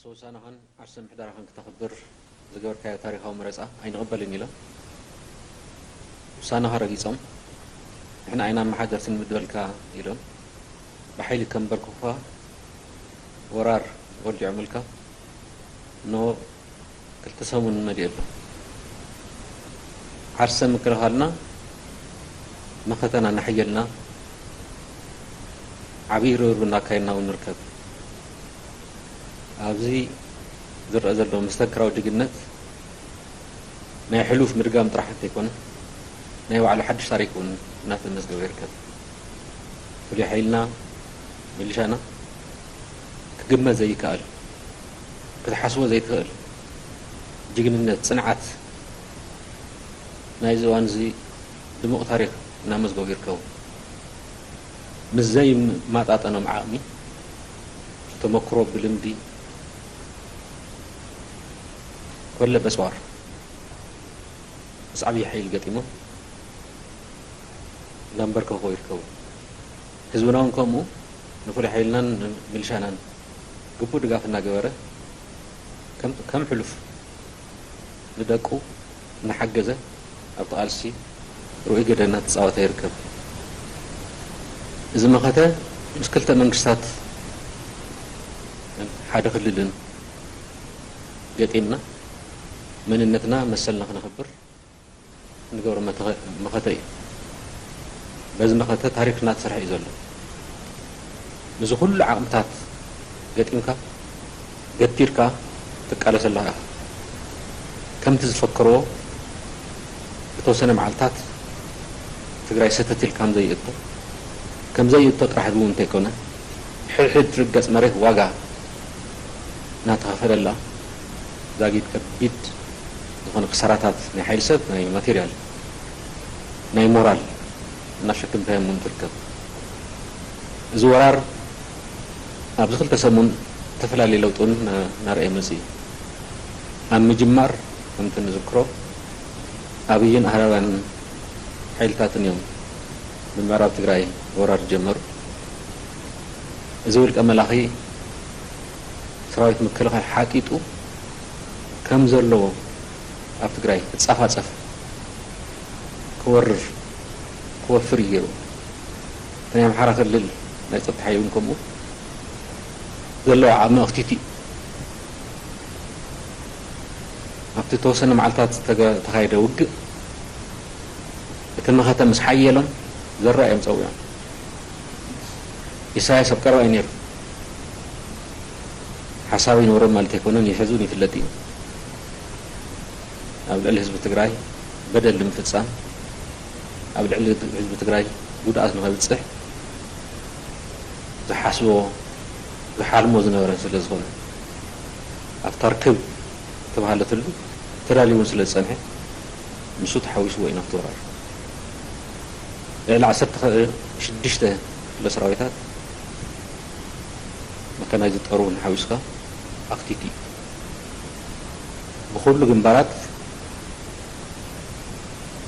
ውሳነኻን ዓርሰ ምሕደራኻን ክተኽብር ዝገበርካዮ ታሪኻዊ መረጻ ኣይንቕበልን ኢሎም። ውሳነኻ ረጊጾም፣ ንሕና ኣይናመሓደርትን ምድበልካ ኢሎም። ብሓይሊ ከንበርክኹኻ ወራር ወሊዖምልካ። ኖ ክልተ ሰሙን መሊኡ ኣሎ። ዓርሰ ምክልኻልና መኸተና እናሓየልና ዓብዪ ርብርብ እናካየድና እውን ንርከብ። ኣብዚ ዝረአ ዘሎ መስተንክራዊ ጅግንነት ናይ ሕሉፍ ምድጋም ጥራሕ እንተይኮነ፣ ናይ ባዕሉ ሓድሽ ታሪክ እውን እናተመዝገበ ይርከብ። ፍሉይ ሓይልና፣ ሚሊሻና፣ ክግመት ዘይከኣል፣ ክትሓስቦ ዘይትኽእል ጅግንነት፣ ጽንዓት ናይዚ እዋን እዚ ድሙቕ ታሪኽ እናመዝገቡ ይርከቡ። ምስ ዘይመጣጠኖም ዓቕሚ፣ ብተመክሮ፣ ብልምዲ፣ ኮለ በጽዋር ምስ ዓብዪ ሓይሊ ገጢሞም እናንበርከኹ ይርከቡ። ህዝብና እውን ከምኡ ንፍሉይ ሓይልናን ሚሊሻናን ግቡእ ድጋፍ እናገበረ ከም፣ ከም ሕሉፍ ንደቁ እናሓገዘ ኣብቲ ቃልሲ ርኡይ ግደ እናተጻወተ ይርከብ። እዚ መኸተ ምስ ክልተ መንግስታት ሓደ ክልልን ገጢምና መንነትና መሰልና ክነኽብር ንገብሮ መተኸ-፣ መኸተ እዩ። በዚ መኸተ ታሪኽና እናተሰርሐ እዩ ዘሎ። ምስዚ ኩሉ ዓቕምታት ገጢምካ፣ ገቲርካ ትቃለስ ኣለኻ ኢኻ። ከምቲ ዝፈከርዎ ብተወሰነ መዓልታት ትግራይ ሰተት ኢልካ ከም ዘይእቶ፣ ከም ዘይእቶ ጥራሕ እውን እንተይኮነ፣ ሕድሕድ ትርገጽ መሬት ዋጋ እናተኸፈለላ ዛጊድ ከቢድ ዝኾነ ክሳራታት ናይ ሓይሊ ሰብ፣ ናይ ማቴርያል፣ ናይ ሞራል እናሸክምታዮም እውን ትርከብ። እዚ ወራር ኣብዚ ክልተ ሰሙን ዝተፈላለየ ለውጢ እውን እና-፣ እናረኣየ መፅእ እዩ። ኣብ ምጅማር ከምቲ ንዝክሮ ኣብይን ኣህዳውያን ሓይልታትን እዮም ብምዕራብ ትግራይ ወራር ዝጀመሩ። እዚ ውልቀ መላኺ ሰራዊት ምክልኻል ሓጢጡ ከም ዘለዎ ኣብ ትግራይ ክጻፋጸፍ፣ ክወርር፣ ክወፍር እዩ ገይሩ። እቲ ናይ ኣምሓራ ክልል ናይ ጸጥታ ሓይሊ እውን ከምኡ ዘለዎ ዓቕሚ ኣኽቲቱ እዩ። ኣብቲ ተወሰነ መዓልታት ዝተገ-፣ ዝተኻየደ ውግእ እቲ መኸተ ምስ ሓየሎም ዘራእዮም ጸዊዖም። ኢሳያስ ኣብ ቀረባ እዩ ነይሩ። ሓሳብ ይነበሮም ማለት ኣይኮነን፣ ይሕዙን ይፍለጥ እዩ። ኣብ ልዕሊ ህዝቢ ትግራይ በደል ንምፍጻም፣ ኣብ ልዕሊ ህዝቢ ትግራይ ጉድኣት ንኸብጽሕ ዝሓስቦ፣ ዝሓልሞ ዝነበረን ስለ ዝኾነ፣ ኣብታ ርክብ ዝተባህለትሉ ተዳልዩ እውን ስለ ዝጸንሐ፣ ንሱ ተሓዊስዎ እዩ ናብቲ ወራር። ልዕሊ ዓሰርተ ሽዱሽተ ክፍለ ሰራዊታት መካናይዝድ ጦር እውን ሓዊስካ ኣኽቲቱ እዩ። ብኹሉ ግንባራት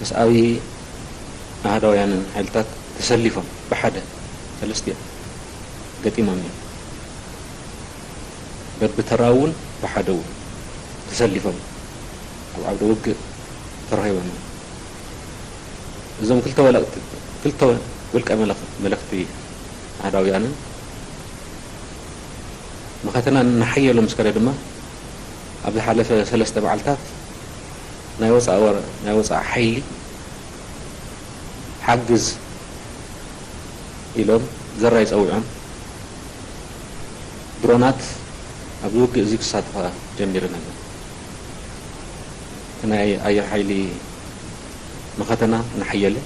ምስ ኣብይ ኣሃዳውያንን ሓይልታት ተሰሊፎም ብሓደ ሰለስቲኦም ገጢሞም እዮም። በብተራ እውን ብሓደ እውን ተሰሊፎም ኣብ ዓውደ ውግእ ተረኺቦም እዮም። እዞም ክልተ ወለቕቲ፣ ክልተ ውልቀ መለኽ-፣ መለኽቲ ኣሃዳውያንን መኸተና እናሓየሎ ምስ ከደ ድማ፣ ኣብ ዝሓለፈ ሰለስተ መዓልታት ናይ ወፃኢ ወረ-፣ ናይ ወፃኢ ሓይሊ ሓግዝ ኢሎም ዘራይ ፀዊዖም ድሮናት ኣብዚ ውግእ እዚ ክሳተፋ ጀሚረን ኣለዋ። እቲ ናይ ኣየር ሓይሊ መኸተና እናሓየለ፣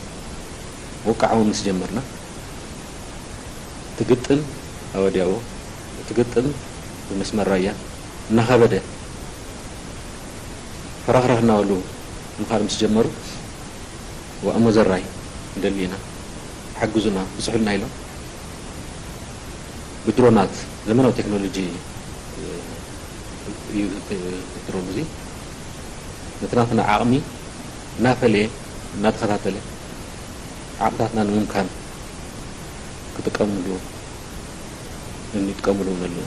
ውቃዕ እውን ምስ ጀመርና፣ እቲ ግጥም ኣወዲያዎ፣ እቲ ግጥም ብመስመር ራያ እናኸበደ፣ ፈረኽረኽ እናበሉ ምኻድ ምስ ጀመሩ፣ ዋእሞ ዘራይ ንደሊ ኢና፣ ሓግዙና፣ ብፅሑልና ኢሎም ብድሮናት፣ ዘመናዊ ቴክኖሎጂ እዩ እቲ ድሮን እዚ። ነቲ ናትና ዓቕሚ እናፈለየ፣ እናተኸታተለ ዓቕምታትና ንምምካን ክጥቀምሉ፣ እንጥቀምሉ እውን ኣለዉ።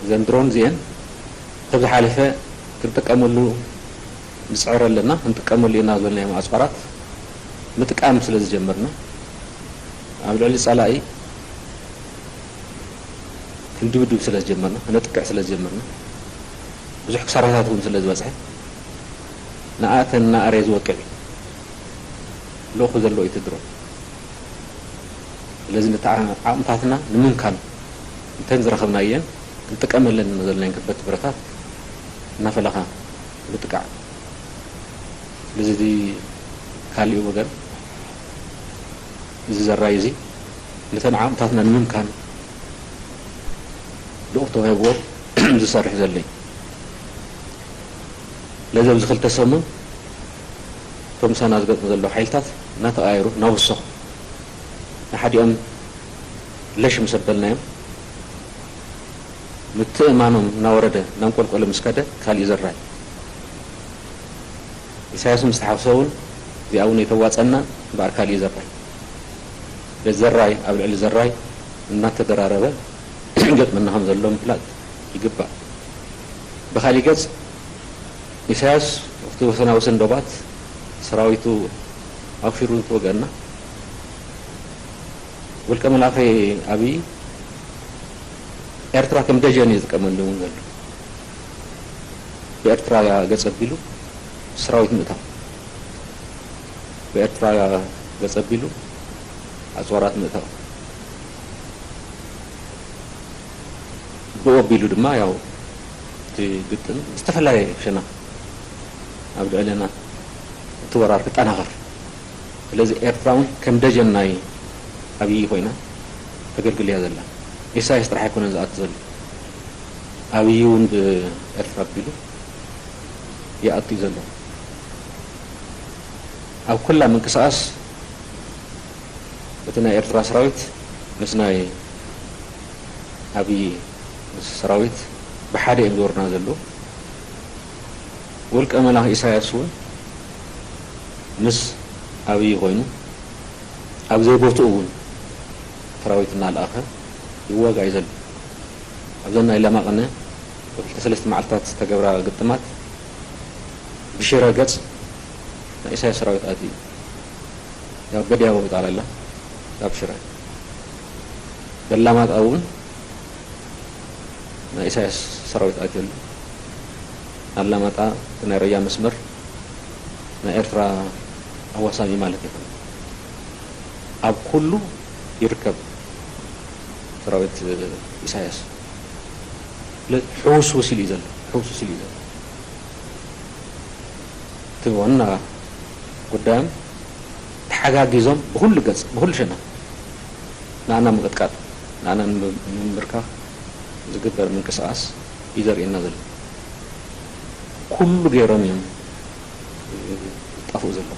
እዘን ድሮን እዚኤን ካብ ዝሓለፈ ክንጥቀመሉ ንፅዕር ኣለና፣ ክንጥቀመሉ ኢና ዝበልናዮም ኣፅዋራት ምጥቃም ስለ ዝጀመርና፣ ኣብ ልዕሊ ፀላኢ ክንድብድብ ስለ ዝጀመርና፣ ክነጥቅዕ ስለ ዝጀመርና፣ ብዙሕ ክሳራታት እውን ስለ ዝበፅሐ፣ ንኣተን እናኣረየ ዝወቅዕ እዩ። ልእኹ ዘሎ እዩ እቲ ድሮን። ስለዚ ነቲ ዓቕምታትና ንምምካን እንተን ዝረኸብናየን ክንጥቀመለን ዘለና ከበድቲ ብረታት እናፈለኻ ምጥቃዕ። ስለዚ እቲ ካሊእ ወገን እዚ ዘራይ እዚ ነተን ዓቕምታትና ንምምካን ልኡኽ ተዋሂብዎ ዝሰርሕ ዘሎ እዩ። ስለዚ ኣብዚ ክልተ ሰሙን እቶም ምሳና ዝገጥሙ ዘለዉ ሓይልታት እናተቐያየሩ እናወሰኹ ንሓዲኦም ለሽ ምስ ኣበልናዮም ምትእማኖም እናወረደ እናንቆልቆለ ምስ ከደ ካሊእ ዘራይ ኢሳያስ ምስ ተሓፍሰ እውን እዚኣ እውን ኣይተዋፀና እምበኣር ካሊእ ዘራይ በዚ ዘራይ ኣብ ልዕሊ ዘራይ እናተደራረበ ገጥመና ከም ዘሎ ምፍላጥ ይግባእ። ብኻሊእ ገፅ ኢሳያስ ኣብቲ ወሰናወሰን ዶባት ሰራዊቱ ኣክፊሩ እንትወገና ውልቀ መላኺ ኣብይ ኤርትራ ከም ደጀን እዩ ዝጥቀመሉ እውን ዘሎ። ብኤርትራ ገፅ ኣቢሉ ሰራዊት ምእታው፣ ብኤርትራ ገፅ ኣቢሉ ኣፅዋራት ምእታው፣ ብኡ ኣቢሉ ድማ ያው እቲ ግጥም ዝተፈላለየ ሸነኽ ኣብ ልዕለና እቲ ወራር ክጠናኸር። ስለዚ ኤርትራ እውን ከም ደጀን ናይ ኣብይ ኮይና ተገልግል እያ ዘላ። ኢሳያስ ጥራሕ ኣይኮነን ዝኣቱ ዘሎ። ኣብይ እውን ብኤርትራ ኣቢሉ ይኣቱ እዩ ዘሎ። ኣብ ኩላ ምንቅስቃስ እቲ ናይ ኤርትራ ሰራዊት ምስ ናይ ኣብይ ሰራዊት ብሓደ እዮም ዝወርና ዘለዉ። ውልቀ መላኺ ኢሳያስ እውን ምስ ኣብይ ኮይኑ ኣብ ዘይቦትኡ እውን ሰራዊት እናለኣኸ ይዋጋእ እዩ ዘሎ። ኣብዘን ናይ ለማቕነ ክልተ ሰለስተ መዓልትታት ዝተገብራ ግጥማት ብሽረ ገፅ ናይ ኢሳያስ ሰራዊት ኣትዩ እዩ። ያው ገዲያቦ ምጣል ኣላ ካብ ሽረ በላማጣ እውን ናይ ኢሳያስ ሰራዊት ኣትየሉ። ኣላማጣ እቲ ናይ ረያ መስመር ናይ ኤርትራ ኣዋሳኒ ማለት ይኹን ኣብ ኩሉ ይርከብ ሰራዊት ኢሳያስ። ስለዚ ሕውስውስ ኢሉ እዩ ዘሎ፣ ሕውስውስ ኢሉ እዩ ዘሎ። እቲ ዋና ጉዳዮም ተሓጋጊዞም ብኹሉ ገፅ ብኹሉ ሸነኽ ንኣና ምቕጥቃጥ ንኣና ንምብርካኽ ዝግበር ምንቅስቃስ እዩ ዘርእየና ዘሎ። ኩሉ ገይሮም እዮም ዝጣፍኡ ዘለዉ።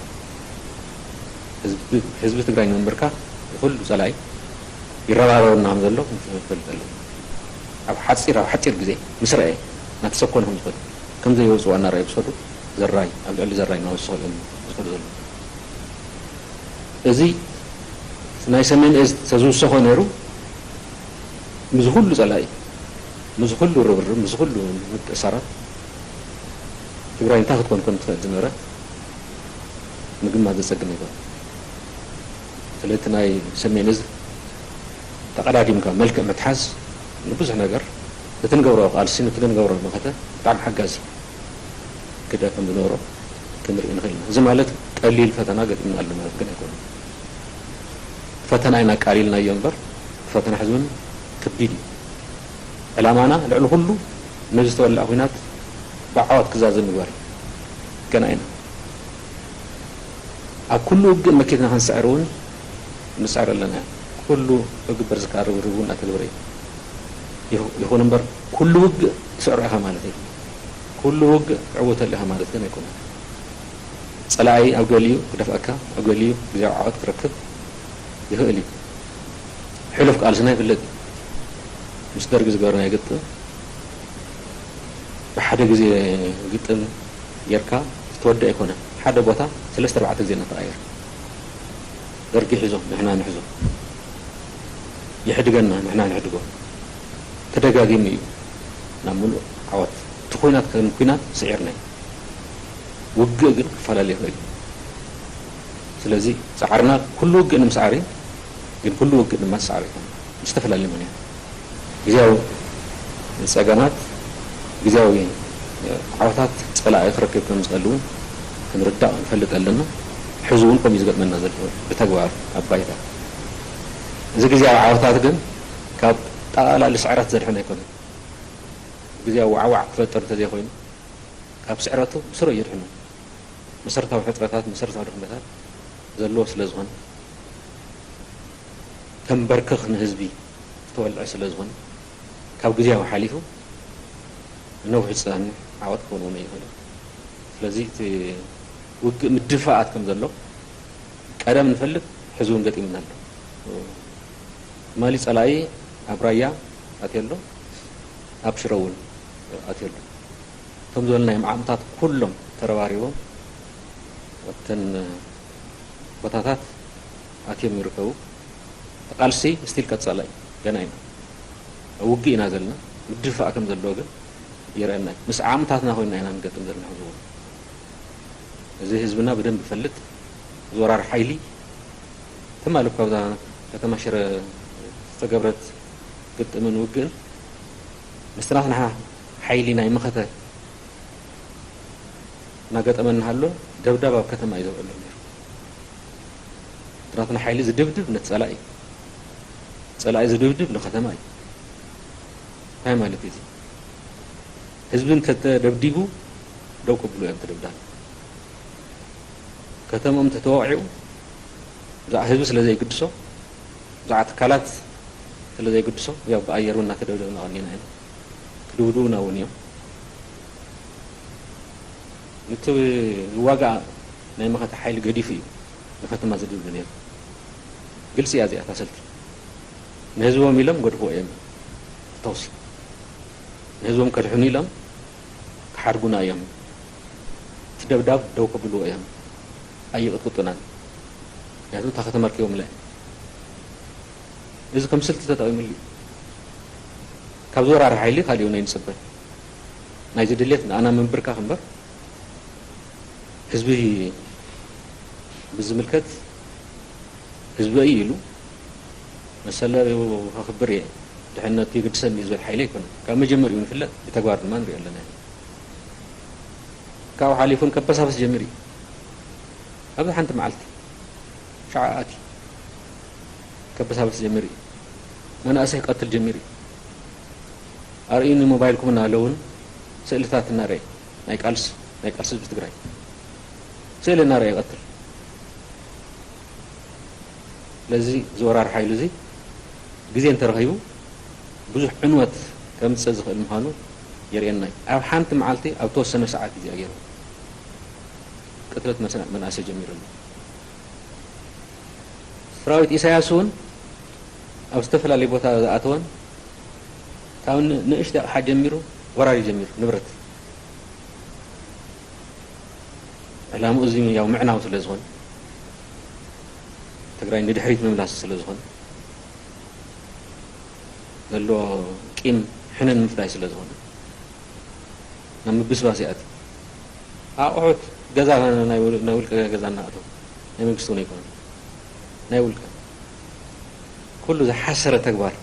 ህዝቢ ትግራይ ንምብርካኽ ብኹሉ ፀላኢ ይረባረበና ከም ዘሎ ክንፈልጥ ኣለና። ኣብ ሓፂር ኣብ ሓፂር ግዜ ምስ ረኣየ እናተሰኮነ ከም ዝኸዱ ከም ዘየውፅዋ እናረኣየ ክሰዱ ዘራይ ኣብ ልዕሊ ዘራይ እናወሰኹ እዮም ዝኸዱ ዘለዉ። እዚ ናይ ሰሜን እዝ ተዝውሰኾ ነይሩ ምስ ኩሉ ፀላኢ ምስ ኩሉ ርብርብ ምስ ኩሉ ምትእሳራት ትግራይ እንታይ ክትኮን ከም ትኽእል ዝነበረት ምግማት ዘፀግም ኣይኮነን። ስለቲ ናይ ሰሜን እዝ ተቐዳዲምካ መልክዕ ምትሓዝ ንብዙሕ ነገር ነቲ ንገብሮ ቃልሲ ነቲ ንገብሮ መኸተ ብጣዕሚ ሓጋዚ ግደ ከም ዝነበሮ ክንርኢ ንኽእል ኢና። እዚ ማለት ቀሊል ፈተና ገጢምና ኣሎ ማለት ግን ኣይኮነን። ፈተና ኢና ኣቃሊልናዮ እምበር ፈተና ሕዚ እውን ከቢድ እዩ። ዕላማና ልዕሊ ኩሉ ነዚ ዝተወለዐ ኲናት ብዓወት ክዛዘም ምግባር እዩ። ገና ኢና ኣብ ኩሉ ውግእ መኪትና ክንስዕር እውን ንስዕር ኣለና። ኩሉ ክግበር ዝከኣል ርብርብ እውን ኣተግብረ እዩ። ይኹ- ይኹን እምበር ኩሉ ውግእ ትስዕሮ ኢኻ ማለት ኣይኮነን። ኩሉ ውግእ ትዕወተሉ ኢኻ ማለት ግን ኣይኮነን። ፀላኢ ኣብ ገሊኡ ክደፍኣካ ኣብ ገሊኡ ግዜያዊ ዓወት ክረክብ ይኽእል እዩ። ሕሉፍ ቃልስና ይፍለጥ እዩ። ምስ ደርጊ ዝገበርናዮ ግጥም ብሓደ ግዜ ግጥም ጌርካ ዝተወደአ ኣይኮነን። ሓደ ቦታ ሰለስተ ኣርባዕተ ግዜ እናተቐያየረ ደርጊ ሒዞ ንሕና ንሕዞ፣ የሕድገና ንሕና ነሕድጎ። ተደጋጊሙ እዩ። ናብ ምሉእ ዓወት። እቲ ኲናት ከም ኲናት ስዒርናዮ። ውግእ ግን ክፈላለ ይኽእል እዩ። ስለዚ ጻዕርና ኩሉ ውግእ ንምስዓር እዩ፣ ግን ኩሉ ውግእ ድማ ዝሰዓር ኣይኮነን። ብዝተፈላለየ ምኽንያት ግዝያዊ ጸገማት፣ ግዝያዊ ዓወታት ጸላኢ ክረክብ ከም ዝኽእል እውን ክንርዳእ ክንፈልጥ ኣለና። ሕዚ እውን ከምኡ እዩ ዝገጥመና ዘሎ ብተግባር ኣብ ባይታ። እዚ ግዝያዊ ዓወታት ግን ካብ ጠቓላሊ ስዕረት ዘድሕን ኣይኮነን። ግዝያዊ ዋዕዋዕ ክፈጥር እንተዘይኮይኑ፣ ካብ ስዕረቱ ብስሩ እዩ የድሕኖ። መሰረታዊ ሕጽረታት፣ መሰረታዊ ድኽመታት ዘለዎ ስለ ዝኾነ፣ ተንበርክኽ ንህዝቢ ዝተወልዐ ስለ ዝኾነ፣ ካብ ግዝያዊ ሓሊፉ ንነዊሕ ዝጸንሕ ዓወት ክኸውን እውን ኣይኽእልን። ስለዚ እቲ ውግእ ምድፋኣት ከም ዘሎ ቀደም ንፈልጥ፣ ሕዚ እውን ገጢሙና ኣሎ። ትማሊ ጸላኢ ኣብ ራያ ኣትዩ ኣሎ፣ ኣብ ሽረ እውን ኣትዩ ኣሎ። እቶም ዝበልናዮም ዓቕምታት ኩሎም ተረባሪቦም ኣብተን ቦታታት ኣትዮም ይርከቡ። እቲ ቃልሲ ስቲል ቀጻላይ ገና ኢና። ኣብ ውግእ ኢና ዘለና። ምድፋእ ከም ዘለዎ ግን ይረኣየና እዩ። ምስ ዓቕምታትና ኮይንና ኢና ንገጥም ዘለና ሕዚ እውን። እዚ ህዝብና ብደንብ ይፈልጥ። እዚ ወራር ሓይሊ ትማሊ እኳ ኣብዛ ከተማ ሽረ ዝተገብረት ግጥምን ውግእን ምስቲ ናትና ሓይሊ ናይ መኸተ እናገጠመ እናሃሎ ደብዳብ ኣብ ከተማ እዩ ዘውዕሎ ነይሩ። እቲ ናትና ሓይሊ ዝድብድብ ነቲ ጸላኢ እዩ። ጸላኢ ዝድብድብ ንከተማ እዩ። እንታይ ማለት እዩ እዚ? ህዝቢ እንተተደብዲቡ ደው ከብሉ እዮም ተደብዳቢ። ከተሞም ተተወቒዑ ብዛዕ ህዝቢ ስለ ዘይግድሶ፣ ብዛዕ ትካላት ስለ ዘይግድሶ፣ ያው ብኣየር እውን እናተደብደብና ቀኒና ኢና። ክድብድቡና እውን እዮም። ነቲ ዝዋጋእ ናይ መኸተ ሓይሊ ገዲፉ እዩ ንከተማ ዝድብድብ ነይሩ። ግልፂ እያ እዚኣ እታ ስልቲ። ንህዝቦም ኢሎም ገድፍዎ እዮም ተተኩሲ። ንህዝቦም ከድሕኑ ኢሎም ክሓድጉና እዮም። እቲ ደብዳብ ደው ከብልዎ እዮም። ኣይቕጥቅጡናን። ምክንያቱ እታ ከተማ ኣርኪቦምላ እዮም። እዚ ከም ስልቲ ተጠቒሙሉ እዩ። ካብዚ ወራሪ ሓይሊ ካሊእ እውን ኣይንጽበን። ናይዚ ድሌት ንኣና ምንብርካኽ እምበር፣ ህዝቢ ብዝምልከት ህዝበይ ኢሉ መሰለኡ ከኽብር እየ፣ ድሕነቱ የገድሰኒ እዩ ዝብል ሓይሊ ኣይኮነን። ካብ መጀመሪኡ ንፍለጥ፣ ብተግባር ድማ ንሪኦ ኣለና። ካብኡ ሓሊፉ እውን ከበሳብስ ጀሚሩ እዩ። ኣብዚ ሓንቲ መዓልቲ ሸዓ ኣትዩ ከበሳብስ ጀሚሩ እዩ። መናእሰይ ክቐትል ጀሚሩ እዩ። ኣርእዩኒ ሞባይልኩም እናበለ እውን ስእልታት እናረኣየ፣ ናይ ቃልሲ፣ ናይ ቃልሲ ህዝቢ ትግራይ ስእሊ እናረኣየ ይቐትል። ስለዚ እዚ ወራር ሓይሊ እዚ ግዜ እንተረኺቡ ብዙሕ ዕንወት ከምፅእ ዝኽእል ምዃኑ የርእየና እዩ። ኣብ ሓንቲ መዓልቲ ኣብ ተወሰነ ሰዓት እዩ እዚኣ ገይሩ ቅትለት መሰ-፣ መናእሰይ ጀሚሩ ኣሎ። ሰራዊት ኢሳያስ እውን ኣብ ዝተፈላለየ ቦታ ዝኣተወን ካብ ን-፣ ንእሽቶ ኣቕሓ ጀሚሩ ወራር እዩ ጀሚሩ፣ ንብረት። ዕላምኡ እዚ ያው ምዕናው ስለ ዝኾነ፣ ትግራይ ንድሕሪት ምምላስ ስለ ዝኾነ፣ ዘሎ ቂም ሕነ ንምፍዳይ ስለ ዝኾነ፣ ናብ ምብስባስ ይኣቲ። ኣቑሑት ገዛ ናይ ውል-፣ ናይ ውልቀ ገዛ እናኣተው፣ ናይ መንግስቲ እውን ኣይኮነን፣ ናይ ውልቀ። ኩሉ ዝሓሰረ ተግባር።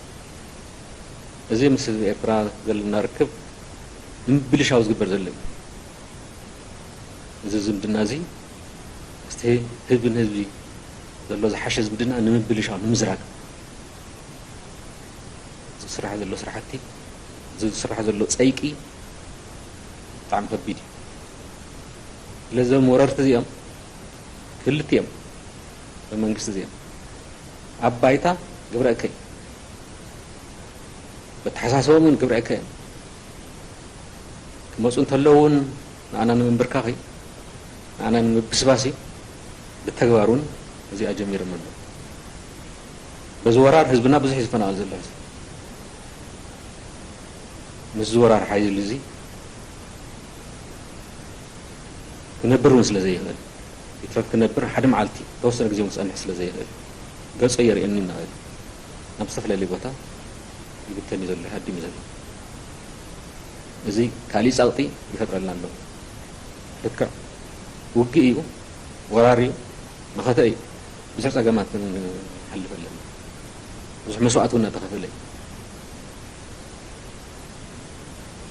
እዚ ምስ ህዝቢ ኤርትራ ዘለና ርክብ ንምብልሻው ዝግበር ዘሎ እዩ። እዚ ዝምድና እዚ፣ ምስቲ ህዝቢ ንህዝቢ ዘሎ ዝሓሸ ዝምድና ንምብልሻው፣ ንምዝራግ ዝስራሕ ዘሎ ስራሕቲ፣ እዚ ዝስራሕ ዘሎ ጸይቂ ብጣዕሚ ከቢድ እዩ። ስለዚ እዞም ወረርቲ እዚኦም ክልቲኦም፣ እዞም መንግስቲ እዚኦም ኣብ ባይታ ግብረ እከይ፣ በተሓሳስቦም እውን ግብረ እከይ እዮም። ክመፁ እንተለዉ እውን ንኣና ንምንብርካኽ እዩ፣ ንኣና ንምብስባስ እዩ። ብተግባር እውን እዚኣ ጀሚሮም ኣለዉ። በዚ ወራር ህዝብና ብዙሕ እዩ ዝፈናቐል ዘሎ። ሕዚ ምስ ዝወራር ሓይሊ እዚ ክነብር እውን ስለ ዘይኽእል፣ ይትረፍ ክነብር ሓደ መዓልቲ ተወሰነ ግዜ እውን ክጸንሕ ስለ ዘይኽእል፣ ገጾ የርእየኒ እናበለ ናብ ዝተፈላለየ ቦታ ይብተን እዩ ዘሎ፣ ይሃድም እዩ ዘሎ። እዚ ካልእ ጸቕጢ ይፈጥረልና ኣሎ። ልክዕ ውግእ እዩ፣ ወራር እዩ፣ መኸተ እዩ። ብዙሕ ጸገማት ክንሓልፍ ኣለና። ብዙሕ መስዋእቲ እውን እናተኸፈለ እዩ።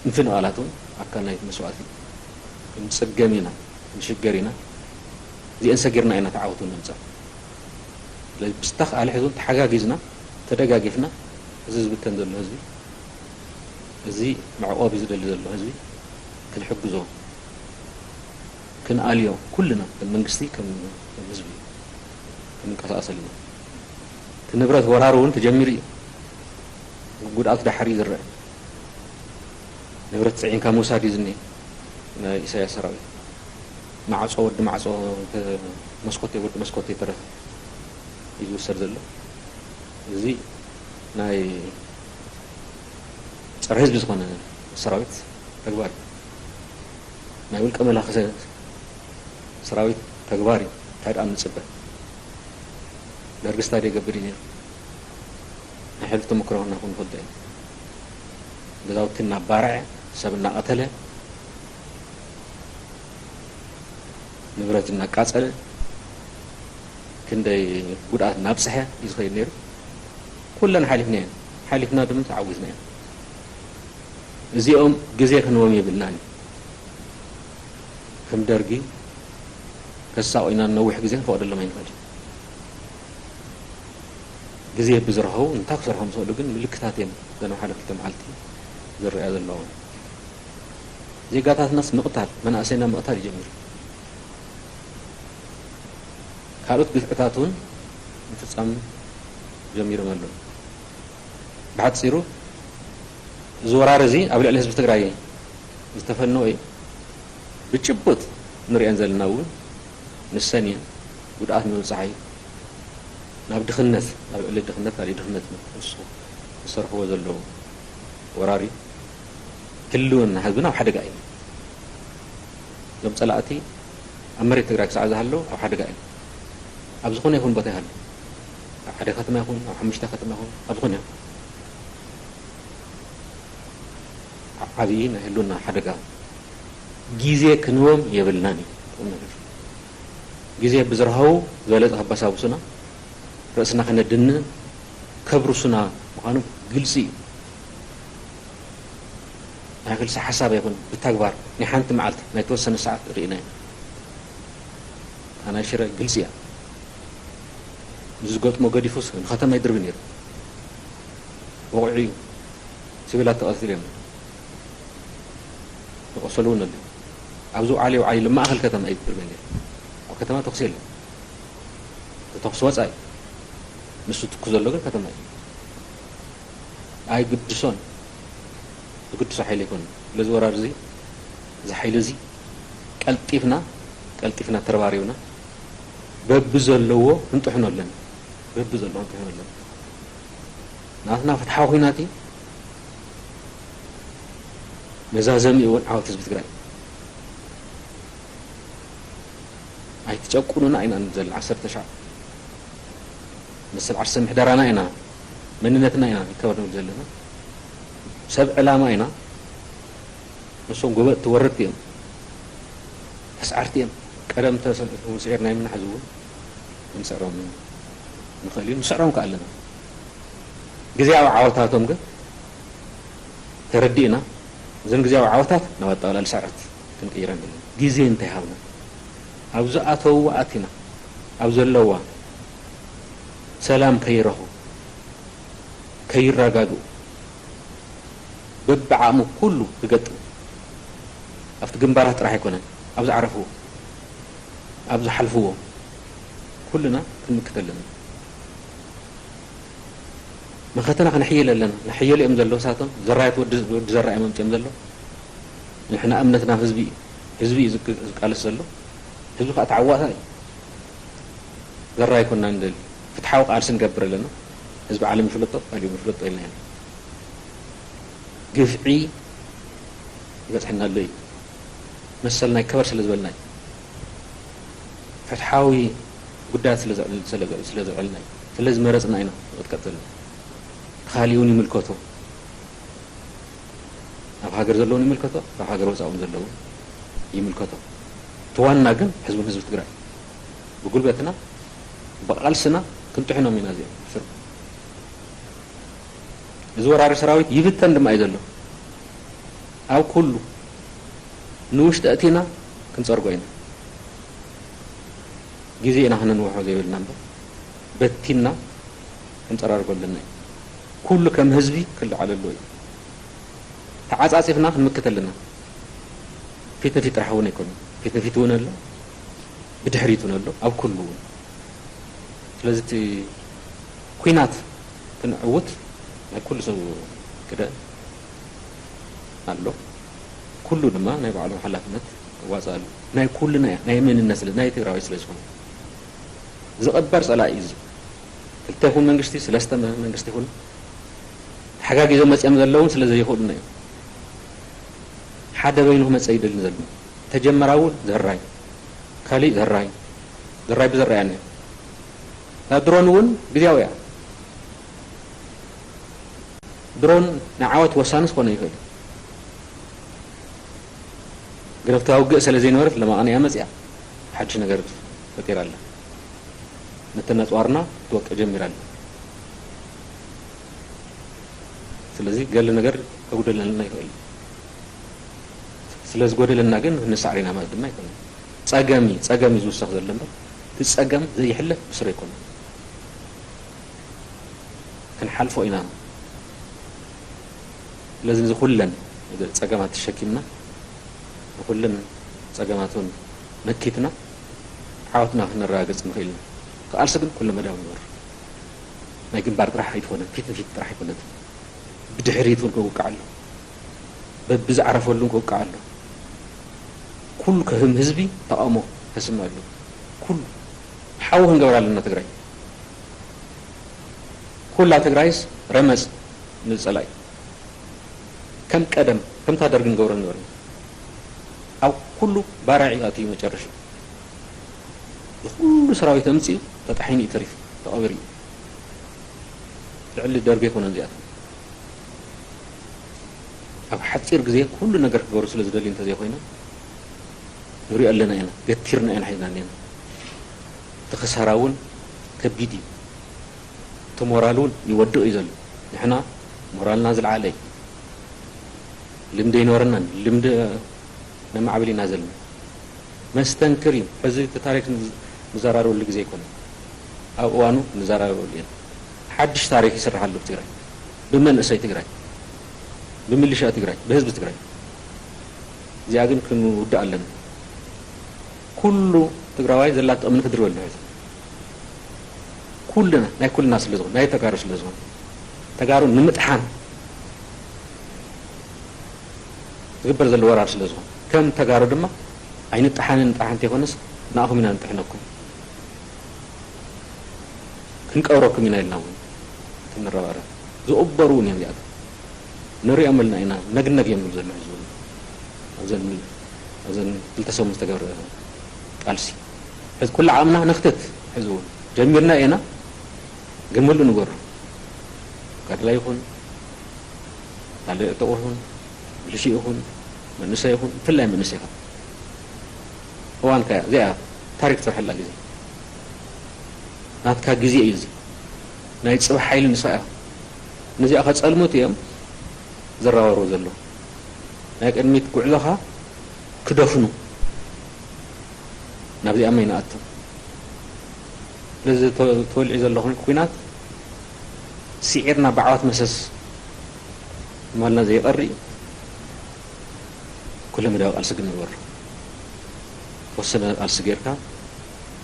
ምፍንቓላት እውን ኣካል ናይቲ መስዋእቲ እዩ። ክንጽገም ኢና፣ ክንሽገር ኢና። እዚአን ሰጊርና ኢና እቲ ዓወት እውን ነምጽእ። ስለዚ ብዝተኻእለ ሕዚ እውን ተሓጋጊዝና፣ ተደጋጊፍና፣ እዚ ዝብተን ዘሎ ህዝቢ፣ እዚ መዕቆቢ ዝደሊ ዘሎ ህዝቢ ክንሕግዞ፣ ክንኣልዮ፣ ኩልና ከም መንግስቲ፣ ከም፣ ከም ህዝቢ ክንንቀሳቐሰሉ ኢና። እቲ ንብረት ወራር እውን ተጀሚሩ እዩ። ጉድኣቱ ዳሓር እዩ ዝረአ። ንብረት ጽዒንካ ምውሳድ እዩ ዝኒሀ። ናይ ኢሳያስ ሰራዊት ማዕጾ፣ ወዲ ማዕጾ፣ መስኮት፣ ወዲ መስኮት ይተረፈ እዩ ዝውሰድ ዘሎ። እዚ ናይ ጸረ ህዝቢ ዝኾነ ሰራዊት ተግባር እዩ። ናይ ውልቀ መላኺ ሰ-፣ ሰራዊት ተግባር እዩ። እንታይ ደኣ ንጽበ? ደርግስ እንታይ ደኣ ይገብር እዩ ነይሩ? ናይ ሕሉፍ ተመክሮ ናኹም ንፈልጦ ኢና። ገዛውቲ እናባርዐ፣ ሰብ እናቐተለ፣ ንብረት እናቃጸለ፣ ክንደይ ጉድኣት እናብጽሐ እዩ ዝኸይድ ነይሩ። ኩለን ሓሊፍና እየን። ሓሊፍና ድማ ተዓዊትና ኢና። እዚኦም ግዜ ክንቦም የብልናን እዩ። ከም ደርጊ ከሳቑዩና ነዊሕ ግዜ ክንፈቕደሎም ኣይንኽእል። ግዜ ብዝረኸቡ እንታይ ክሰርሑ ከም ዝኽእሉ ግን ምልክታት እዮም። ገና ሓደ ክልተ መዓልቲ ዝረኣያ ዘለዉ። ዜጋታትናስ ምቕታል፣ መናእሰይና ምቕታል ይጀምር። ካልኦት ግፍዕታት እውን ምፍጻም ጀሚሮም ኣለዉ። ብሓጺሩ፣ እዚ ወራር እዚ ኣብ ልዕሊ ህዝቢ ትግራይ ዝተፈነወ እዩ። ብጭቡጥ ንሪአን ዘለና እውን ንሰን እየን። ጉድኣት ንምብጻሕ እዩ። ናብ ድኽነት፣ ኣብ ልዕሊ ድኽነት፣ ካልእ ድኽነት እዩ። እሱ ዝሰርሕዎ ዘለዉ ወራር እዩ። ህልውና ህዝብና ኣብ ሓደጋ እዩ። እዞም ጸላእቲ ኣብ መሬት ትግራይ ክሳዕ ዝሃለዉ ኣብ ሓደጋ እዮም። ኣብ ዝኾነ ይኹን ቦታ ይሃሉ፣ ኣብ ሓደ ከተማ ይኹን፣ ኣብ ሓሙሽተ ከተማ ይኹን፣ ኣብ ዝኾነ ይኹን፣ ዓ-፣ ዓብዪ ናይ ህልውና ሓደጋ። ግዜ ክንቦም የብልናን እዩ ቁም ነገር። ግዜ ብዝረኸቡ ዝበለጸ ከባሳብሱና፣ ርእስና ከነድንን ከብርሱና ምዃኑ ግልጺ እዩ። ናይ ክልሰ ሓሳብ ኣይኮን፣ ብተግባር ናይ ሓንቲ መዓልቲ፣ ናይ ተወሰነ ሰዓት ርኢና ኢና። እታ ናይ ሽረ ግልጺ እያ። ንዝገጥሞ ገዲፉስ ንከተማ ይድርቢ ነይሩ። ወቑዑ እዩ። ሲቪላት ተቐቲሎም እዮም። ዝቆሰሉ እውን ኣለዉ። ኣብዚ ውዓሊ ውዓሊ ኢሉ ማእኸል ከተማ እዩ ዝድርቢ ነይሩ። ኣብ ከተማ ተኹሲ የለን። እቲ ተኹሲ ወጻኢ። ንሱ ትኩስ ዘሎ ግን ከተማ እዩ። ኣይግድሶን። ዝግድሶ ሓይሊ ኣይኮነን። ስለዚ ወራር እዚ፣ እዚ ሓይሊ እዚ ቀልጢፍና፣ ቀልጢፍና ተረባሪብና በብዘለዎ ክንጥሕኖ ኣለና። በብዘለዎ ክንጥሕኖ ኣለና። ናትና ፍትሓዊ ኲናት እዩ። መዛዘሚኡ እውን ዓወት ህዝቢ ትግራይ። ኣይትጨቁኑና ኢና ንብል ዘለና። ዓሰርተ ሻዕ መሰል ዓርሰ ምሕደራና ኢና፣ መንነትና ኢና ይከበር ንብል ዘለና። ሰብ ዕላማ ኢና። ንሶም ጎበጥቲ ወረድቲ እዮም። ኣስዓርቲ እዮም። ቀደም ተሰ-፣ ስዒርና የምና ሕዚ እውን ክንስዕሮም ንኽእል እዩ። ንስዕሮም ከኣ ኣለና። ግዜያዊ ዓወታቶም ግን ተረዲእና፣ እዘን ግዜያዊ ዓወታት ናብ ኣጠቓላሊ ስዕረት ክንቅይረን ኣለና። ግዜ እንተይሃብና፣ ኣብ ዝኣተውዎ ኣቲና፣ ኣብ ዘለዋ ሰላም ከይረኽቡ፣ ከይረጋግኡ፣ በብዓቕሙ ኩሉ ክገጥም፣ ኣብቲ ግንባራት ጥራሕ ኣይኮነን፣ ኣብ ዝዓረፍዎ፣ ኣብ ዝሓልፍዎ፣ ኩልና ክንምክት ኣለና። መኸተና ከነሕይል ኣለና። ነሕይሉ እዮም ዘለዉ፣ ሳቶም ዘራየት ወዲ፣ ወዲ ዘራእዮም ኣምፅኦም ዘለዉ። ንሕና እምነትና ህዝቢ እዩ። ህዝቢ እዩ ዝግ-፣ ዝቃለስ ዘሎ። ህዝቢ ከዓ ተዓዋታይ እዩ። ዘራይ ኮና ንደሊ። ፍትሓዊ ቃልሲ ንገብር ኣለና። ህዝቢ ዓለም ይፍለጦ፣ ካልእ ይፍለጦ ኢልና ኢና። ግፍዒ ይበፅሐና ኣሎ እዩ። መሰልና ይከበር ስለ ዝበልና እዩ። ፍትሓዊ ጉዳያት ስለ ዘዕል-፣ ስለ ዘ-፣ ስለ ዘዕልና እዩ። ስለ ዝመረፅና ኢና ንቕጥቀጥ ዘለና። ካሊእ እውን ይምልከቶ። ኣብ ሃገር ዘለውን ይምልከቶ፣ ካብ ሃገር ወፃእ እውን ዘለውን ይምልከቶ። እቲ ዋና ግን ህዝብን ህዝቢ ትግራይ ብጉልበትና ብቓልስና ክንጥሕኖም ኢና። እዚኦም ስር እዚ ወራሪ ሰራዊት ይብተን ድማ እዩ ዘሎ። ኣብ ኩሉ ንውሽጢ ኣእቲና ክንፀርጎ ኢና። ግዜ ኢና ክነንውሖ ዘይብልና እምበር በቲና ክንፀራርጎ ኣለና እዩ። ኩሉ ከም ህዝቢ ክለዓለሉ እዩ። ተዓፃፂፍና ክንምክት ኣለና። ፊት ንፊት ጥራሕ እውን ኣይኮነን። ፊት ንፊት እውን ኣሎ፣ ብድሕሪት እውን ኣሎ፣ ኣብ ኩሉ እውን። ስለዚ እቲ ኲናት ክንዕውት ናይ ኩሉ ሰብ ግደ ኣሎ። ኩሉ ድማ ናይ ባዕሉ ሓላፍነት ክዋፅእ ኣሎ። ናይ ኩልና እያ፣ ናይ መንነት ስለ፣ ናይ ትግራዋይ ስለ ዝኾነ። ዝቕበር ፀላኢ እዩ እዚ። ክልተ ይኹን መንግስቲ፣ ሰለስተ መ-፣ መንግስቲ ይኹን ተሓጋጊዞም መፅኦም ዘለውን ስለ ዘይኽእሉና እዮም። ሓደ በይኑ ክመፀ ይደልን ዘሎ። ተጀመራ እውን ዘራይ፣ ካሊእ ዘራይ፣ ዘራይ ብዘራይ ኣነ። እታ ድሮን እውን ግዜያዊ እያ። ድሮን ንዓወት ወሳኒ ክኾነ ይኽእል እዩ። ግረፍታ ውግእ ስለ ዘይነበረት ለማቕንያ መፅያ ሓድሽ ነገር ፈጢራ ኣላ። ነተን ኣፅዋርና ክትወቅዕ ጀሚራ ኣላ። ስለዚ ገለ ነገር ከጉደለና ይኽእል እዩ። ስለ ዝጎደለና ግን ክንሳዕር ኢና ማለት ድማ ኣይኮነን። ጸገም እዩ፣ ጸገም እዩ ዝውሰኽ ዘሎ እምበር፣ እቲ ጸገም ዘይሕለፍ ብስሩ ኣይኮነን። ክንሓልፎ ኢና። ስለዚ ነዚ ኩለን ጸገማት ተሸኪምና፣ ንኩለን ጸገማት እውን መኪትና፣ ዓወትና ክነረጋግጽ ንኽእል ኢና። ክቃልሲ ግን ኩለ መዳያዊ ንገብር። ናይ ግንባር ጥራሕ ኣይትኾነን፣ ፊት ንፊት ጥራሕ ኣይኮነትን። ብድሕሪት እውን ክውቃዕ ኣሎ። በብዝዓረፈሉን ክውቃዕ ኣሎ። ኩሉ ከም ህዝቢ ተቓውሞ ከስምዕ ኣሎ። ኩሉ ሓዊ ክንገብራ ኣለና ትግራይ። ኩላ ትግራይስ ረመፅ ንፀላኢ። ከም ቀደም፣ ከምታ ደርጊ ንገብሮ ነበርና። ኣብ ኩሉ ባራዒ ኣትዩ መጨረሻ። ንኩሉ ሰራዊት ኣምፅኡ ተጣሒኑ እዩ ተሪፉ፣ ተቐቢሩ እዩ። ልዕሊ ደርጊ ኣይኮነን እዚኣቶም። ኣብ ሓፂር ግዜ ኩሉ ነገር ክገብሩ ስለ ዝደልዩ እንተዘይኮይኖም ንሪኦ ኣለና ኢና፣ ገቲርና ኢና ሒዝና እኒአና። እቲ ክሳራ እውን ከቢድ እዩ። እቲ ሞራል እውን ይወድቕ እዩ ዘሎ። ንሕና ሞራልና ዝለዓለ እዩ። ልምዲ ኣይነበረናን፣ ልምዲ ነማዕብል ኢና ዘለና። መስተንክር እዩ። ሕዚ እቲ ታሪክ ንዝ-፣ ንዘራረበሉ ግዜ ኣይኮነን። ኣብ እዋኑ ንዘራረበሉ ኢና። ሓድሽ ታሪክ ይስራሕ ኣሎ ብትግራይ፣ ብመንእሰይ ትግራይ፣ ብምልሻ ትግራይ፣ ብህዝቢ ትግራይ። እዚኣ ግን ክንውዳእ ኣለና። ኩሉ ትግራዋይ ዘላቶ እምኒ ክድርበልና እዩ። ኩልና፣ ናይ ኩልና ስለ ዝኾነ፣ ናይ ተጋሩ ስለ ዝኾነ፣ ተጋሩ ንምጥሓን ዝግበር ዘሎ ወራር ስለ ዝኾነ፣ ከም ተጋሩ ድማ ኣይንጠሓንን፣ ንጠሓን እንተይኮነስ ንኣኹም ኢና ንጥሕነኩም። ክንቀብረኩም ኢና ኢልና እውን ክንረባረብ። ዝቕበሩ እውን እዮም እዚኣቶም። ንሪኦም ኣለና ኢና፣ ነግነግ እዮም ዝብሉ ዘለዉ ህዝቢ እውን። ኣብዘን፣ ኣብዘን ክልተ ሰሙን ዝተገብረ ቃልሲ። ሕዚ ኩሉ ዓቕምና ነኽትት። ሕዚ እውን ጀሚርና ኢና፣ ግን ምሉእ ንገብሮ። ተጋዳላይ ይኹን፣ ካልእ ጥቑር ይኹን፣ ብልሽእ ይኹን፣ መንእሰይ ይኹን፣ ብፍላይ መንእሰይ ይኹን። እዋንካ እያ እዚኣ፣ ታሪክ ትሰርሐላ ግዜ። ናትካ ግዜ እዩ እዚ። ናይ ጽባሕ ሓይሊ ንሳ እያ። ነዚኣ ከጸልሙት እዮም ዘራባርቡ ዘለዉ። ናይ ቅድሚት ጉዕዞኻ ክደፍኑ። ናብዚኣ መይ ንኣቱ። ስለዚ ተ-፣ ተወልዒ ዘሎ ኩን-፣ ኩናት ስዒርና ብዓወት መሰስ ማልና ዘይቐሪ እዩ። ኩለ መዳያዊ ቃልሲ ግን ንግበሮ። ተወሰነ ቃልሲ ጌርካ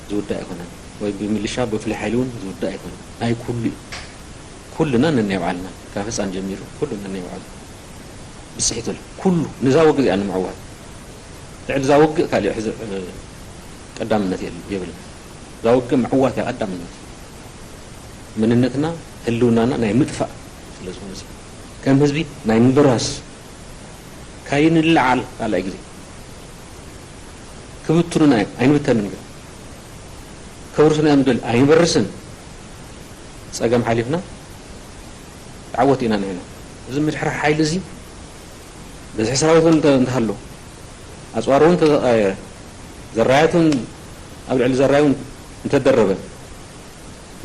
ዝውዳእ ኣይኮነን። ወይ ብሚሊሻ፣ ብፍሉይ ሓይሊ እውን ዝውዳእ ኣይኮነን። ናይ ኩሉ እዩ። ኩልና ነናይ ባዕልና፣ ካብ ህፃን ጀሚሩ ኩሉ ነናይ ባዕሉ ብፅሒት ኣሎ። ኩሉ ንዛ ውግእ እያ ንምዕዋት። ልዕሊ እዛ ውግእ ካሊእ ሕዚ፣ እ፣ ቀዳምነት የል-፣ የብልን። እዛ ውግእ ምዕዋት እያ ቀዳምነት። መንነትና፣ ህልውናና ናይ ምጥፋእ ስለ ዝኾነ፣ ከም ህዝቢ ናይ ምብራስ፣ ካይንለዓል ካልኣይ ግዜ ክብትኑና እዮም። ኣይንብተንን ግን ከብርሱና እዮም ዝደልዩ። ኣይንበርስን። ጸገም ሓሊፍና ተዓወት ኢና ንሕና። እዚ ምድሕራሕ ሓይሊ እዚ በዝሒ ሰራዊት እውን እንተ- እንተሃሎ፣ ኣፅዋር እውን እንተተቐያየረ፣ ዘራያት እውን ኣብ ልዕሊ ዘራይ እውን እንተደረበ፣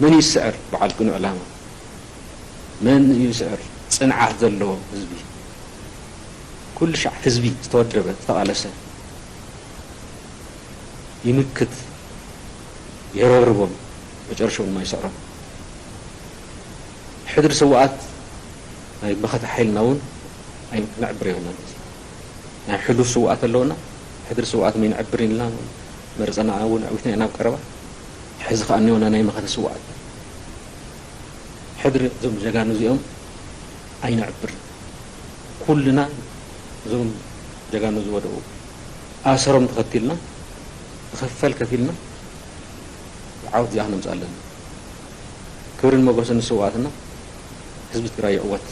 መን ይስዕር? በዓል ቅኑዕ ዕላማ መን ይስዕር? ፅንዓት ዘለዎ ህዝቢ፣ ኩሉ ሻዕ ህዝቢ ዝተወደበ ዝተቓለሰ ይምክት፣ የረብርቦም፣ መጨረሻ እውን ማይስዕሮም። ሕድሪ ስውኣት ናይ መኸተ ሓይልና እውን ኣይ- ክነዕብር የብልናን። እዚ ናይ ሕሉፍ ስውኣት ኣለውና። ሕድሪ ስውኣት መይነዕብር ኢልና መርፀና እውን ኣዕዊትና ኢና ኣብ ቀረባ። ሕዚ ከዓ እኒኦና ናይ መኸተ ስውኣት። ሕድሪ እዞም ጀጋኑ እዚኦም ኣይነዕብርን። ኩልና እዞም ጀጋኑ ዝወደቑ ኣሰሮም ተኸቲልና፣ ክኸፈል ከፊልና፣ ዓወት እዚኣ ክነምፅእ ኣለና። ክብርን መጎስን ንስውኣትና። ህዝቢ ትግራይ ይዕወት።